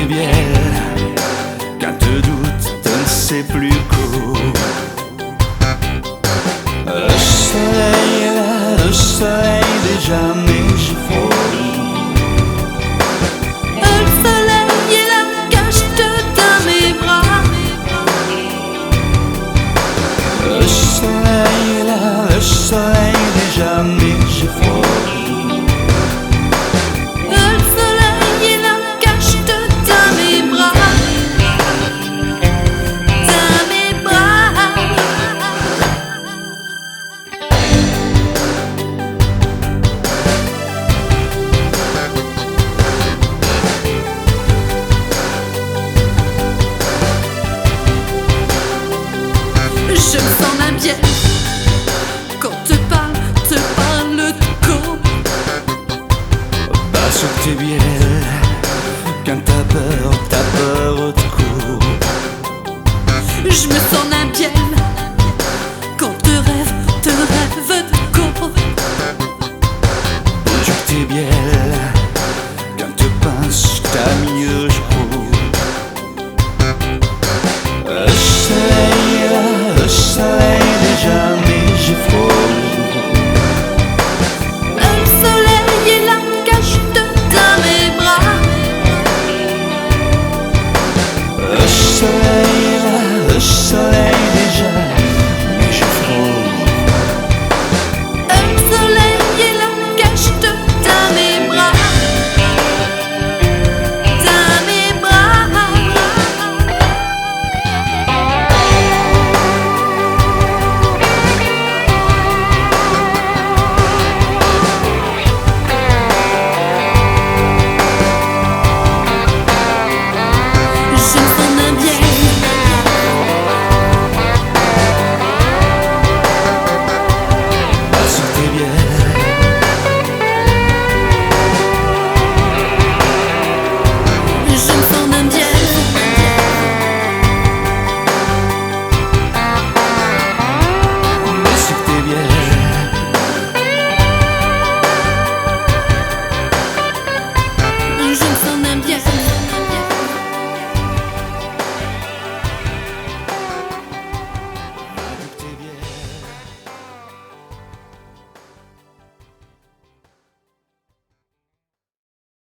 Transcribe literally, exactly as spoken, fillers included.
Bielle, quand te doutes, te n'sais pus quo. L'soleil est là, l'soleil déjà, mais j'ai froid. L'soleil est là, cache-te dins mes bras. L'soleil est là, l'soleil déjà, mais j'ai froid. L'soleil est là, cache-te dins mes bras. Dins mes bras. J'me sins bin bielle quand te parles, te parles d'quo. Bah, sur tes bielles, quand t'as peur, t'as peur d'quo. J'me sins bin bielle quand te rêves, te rêves d'quo. Bouge tes bielles, quand te pinses, t'as mieux, j'cros. L'soleil est là, l'soleil déjà, mais j'ai froid. L'soleil est là, cache-te dins mes bras. L'soleil est là, l'soleil